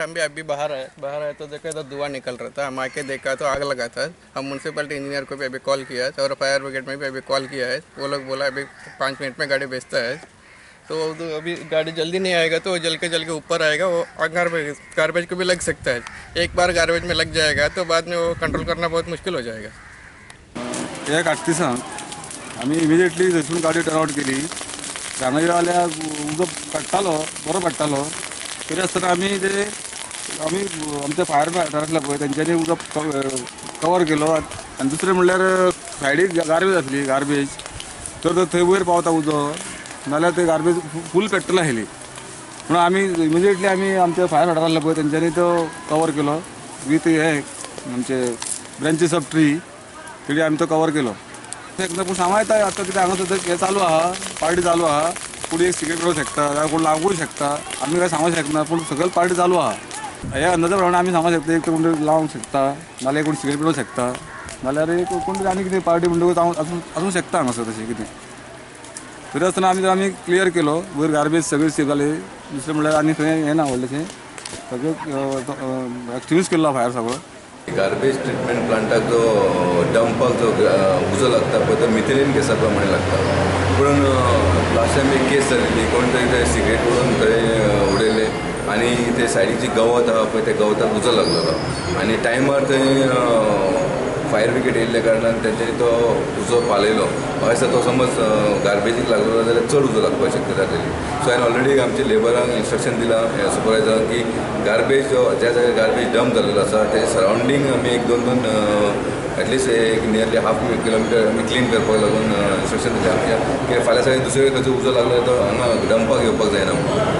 हम भी अभी बाहर आए, बाहर आए तो देखा तो धुआं निकल रहा था। हम आके देखा तो आग लगा था। हम म्यूनसिपैलिटी इंजीनियर को भी अभी कॉल किया है और फायर ब्रिगेड में भी अभी कॉल किया है। वो लोग बोला अभी 5 मिनट में गाड़ी भेजता है। तो अभी गाड़ी जल्दी नहीं आएगा तो वो जल के ऊपर आएगा। वो गार्बेज गार्बेज को भी लग सकता है। एक बार गार्बेज में लग जाएगा तो बाद में वो कंट्रोल करना बहुत मुश्किल हो जाएगा। 1:38 आमी इमिजिएटली थंयसून गाडी टर्न आवट केली. जाल्यार उजो पेट्टालो, बरो पेट्टालो. तरी आसतना आमी ते आमी आमचे फायर फायटर आसले पळय, तेंच्यांनी उजो कवर केलो. आनी दुसरें म्हणल्यार सायडीक गार्बेज आसली. गार्बेज तर तो थंय वयर पावता उजो नाल्यार ते गार्बेज फूल पेट्टले आसली. म्हणून आमी इमिजिएटली आमी आमचे फायर फायटर आसले पळय, तेंच्यांनी तो कवर केलो विथ हे आमचे ब्रांचीस ऑफ ट्री. तेणी आमी तो कवर केलो एकदा. पूण सांगू येता, आतां कितें हांगा सद्याक हें चालू आहा, पार्टी चालू आहा. कोण एक सिगरेट पिवंक शकता जाल्यार कोण लागूय शकता. आमी काय सांगूंक शकना, पूण सगळें पार्टी चालू आहा. हे अंदाजा प्रमाणे आमी सांगूंक शकता, एक तर कोण लावंक शकता, नाल्यार कोण सिगरेट पिवंक शकता, नाल्यार एक कोण तरी आनी कितें पार्टी म्हणटकूच आसूंक शकता हांगासर तशें कितें. तरी आसतना आमी आमी क्लियर केलो. वयर गार्बेज सगळी सेफ जाली. दुसरें म्हणल्यार आनी खंय हें ना व्हडलेशें. सगळें एक्सटिंग्विश केल्लो फायर सगळो. गार्बेज ट्रिटमेंट प्लांटाक जो डंपाक जो उजो लागता पळय, तो मिथेलीन गॅसा प्रमाणे लागता. पूण लास्ट टायम एक केस जाल्ली, कोण तरी ते सिगरेट उडोवन थंय उडयले आनी ते सायडीक जी गवत आहा पळय, त्या गवताक उजो लागलेलो आनी टायमार थंय फायर ब्रिगेड येयल्ल्या कारणान तेंच्यांनी तो उजो पालयलो. हय, तो समज गार्बेजीक लागलेलो जाल्यार चड उजो लागपाची शक्यता आसलेली. सो हांवें ऑलरेडी आमच्या लेबरांक इन्स्ट्रक्शन दिलां, सुपरवायजरांक, की गार्बेज जो ज्या जाग्यार गार्बेज डंप जाल्लेलो आसा, ते सरावंडींग आमी एक दोन दोन एटलिस्ट एक नियरली हाफ किलोमिटर आमी क्लीन करपाक लागून इन्स्ट्रक्शन दिलें आमच्या, की फाल्यां सकाळी दुसरे खंयचो उजो लागलो तो हांगा डंपाक येवपाक जायना म्हणून.